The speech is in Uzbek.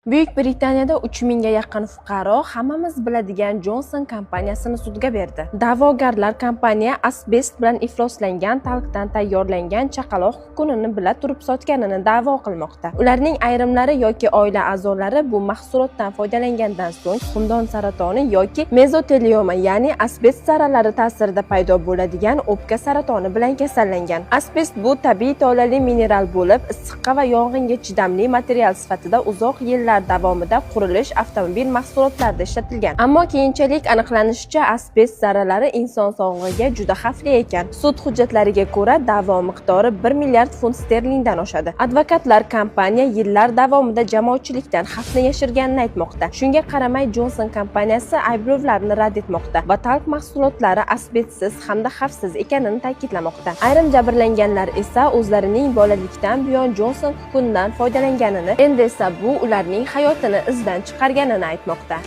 Buyuk Britaniyada 3000 ga yaqin fuqaro hammamiz biladigan Johnson kompaniyasini sudga berdi. Da'vogarlar kompaniya asbest bilan ifloslangan talkdan tayyorlangan chaqaloq kukunini bila turib sotganini da'vo qilmoqda. Ularning ayrimlari yoki oila a'zolari bu mahsulotdan foydalangandan so'ng tuxumdon saratoni yoki mezotelioma, ya'ni asbest zarralari ta'sirida paydo bo'ladigan o'pka saratoni bilan kasallangan. Asbest bu tabiiy tolali mineral bo'lib, issiqqa va yong'inga chidamli material sifatida uzoq yillar davomida qurilish, avtomobil mahsulotlarida ishlatilgan. Ammo keyinchalik aniqlanishicha, asbest zarralari inson sog'lig'iga juda xavfli ekan. Sud hujjatlariga ko'ra, da'vo miqdori 1 milliard funt sterlingdan oshadi. Advokatlar kompaniya yillar davomida jamoatchilikdan xavfni yashirganini aytmoqda. Shunga qaramay, Johnson kompaniyasi ayblovlarni rad etmoqda va talk mahsulotlari asbestsiz hamda xavfsiz ekanini ta'kidlamoqda. Ayrim jabrlanganlar esa o'zlarining bolalikdan buyon Johnson kukunidan foydalanganini, endi esa bu ularning hayotini izdan chiqarganini aytmoqda.